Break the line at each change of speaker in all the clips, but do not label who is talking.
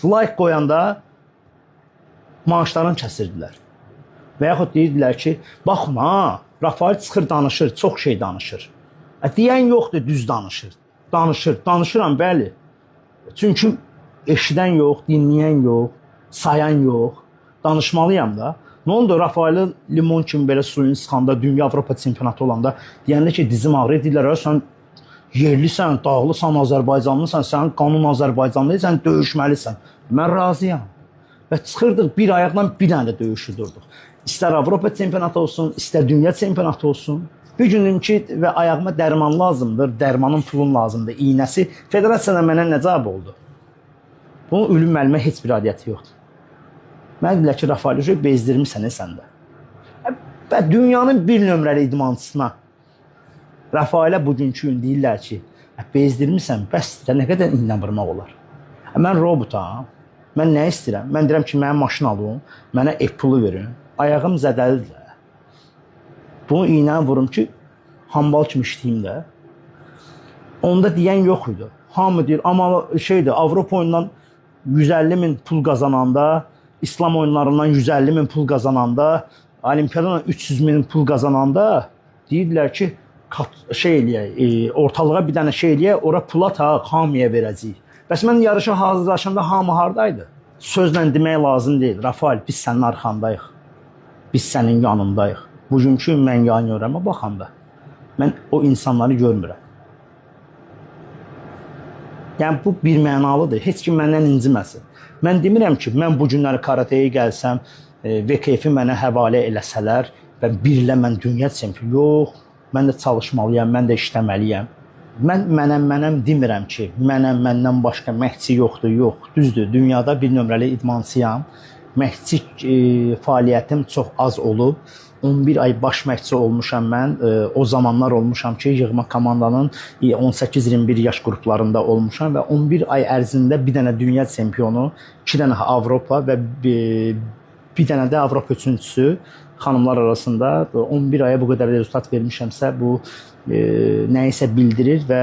Like qoyanda maaşlarını kəsirdilər. Və yaxud deyirdilər ki, baxın ha, Rafael çıxır danışır, çox şey danışır. Deyən yoxdur, düz danışır. Danışır, danışıram bəli. Çünki eşidən yox, dinləyən yox, sayan yox. Danışmalıyam da. Nə oldu? Rafaelin limon kimi belə suyunu sıxanda, dünya Avropa çempionatı olanda deyəndə ki, dizim ağrıyır, deyirlər, sən yerlisən, dağlısan, Azərbaycanlısan, sənin qanun Azərbaycanlı, sən döyüşməlisən. Mən razıyam. Və çıxırdıq bir ayaqla bir dənə də döyüşü durduq. İstər Avropa çempionatı olsun, istər dünya çempionatı olsun. Bir gün dedim ki, və ayağıma dərman lazımdır, dərmanın pulun lazımdır, iynəsi. Federasiyadan mənə nə cavab oldu? Bunun Ülvi müəllimə heç bir aidiyyəti yoxdur. Mənə dedilər ki, Rafael, bezdirmisən sən də. Və dünyanın bir nömrəli idmançısına Rafaelə bugünkü gün deyirlər ki, bezdirmisən, bəs də nə qədər iynə vurmaq olar? Mən robotam. Mən nə istəyirəm? Mən deyirəm ki, mənə maşın alın, mənə ev pulu verin. Ayağım zədəlidir. Bunu iynəni vurum ki, hambal kimi işləyim də. Onda deyən yox idi. Hamı deyir, amma şeydir, Avropa oyundan 150 min pul qazananda, İslam oyunlarından 150 min pul qazananda, Olimpiyadan 300 min pul qazananda deyirdilər ki, şey eləyək, ortalığa bir dənə şey eləyək, ora pul ataq, hamıya verəcəyik. Bəs mən yarışa hazırlaşanda hamı hardaydı? Sözlə demək lazım deyil. Rafael, biz sənin arxandayıq. Biz sənin yanındayıq. Bugünkü mən yan yörəmə baxanda mən o insanları görmürəm. Yəni bu bir mənalıdır. Heç kim məndən inciməsin. Mən demirəm ki, mən bu günləri karatəyə gəlsəm, VKF-i mənə həvalə eləsələr və bir ilə mən dünya çempionu. Yox, mən də çalışmalıyam, mən də işləməliyəm. Mən mənəm demirəm ki, mənəm, məndən başqa məşqçi yoxdur. Yox, düzdür. Dünyada bir nömrəli idmançıyam. Məşqçi fəaliyyətim çox az olub. 11 ay baş məşqçi olmuşam mən. O zamanlar olmuşam ki, yığma komandanın 18-21 yaş qruplarında olmuşam və 11 ay ərzində bir dənə dünya çempionu, 2 dənə Avropa və bir dənə də Avropa üçüncüsü xanımlar arasında 11 aya bu qədər rezultat vermişəmsə, bu nəyisə bildirir və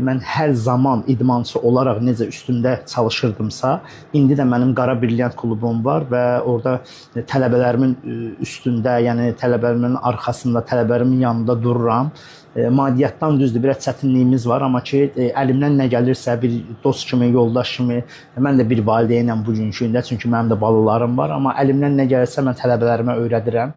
mən hər zaman idmançı olaraq necə üstündə çalışırdımsa, indi də mənim Qara Brilliant klubum var və orada tələbələrimin üstündə, yəni tələbələrimin arxasında, tələbələrimin yanında dururam. Maddiyyatdan düzdür, biraz çətinliyimiz var, amma ki, əlimdən nə gəlirsə bir dost kimi, yoldaş kimi, mən də bir valideynəm bugünkü gündə, çünki mənim də balalarım var, amma əlimdən nə gəlirsə mən tələbələrimə öyrədirəm.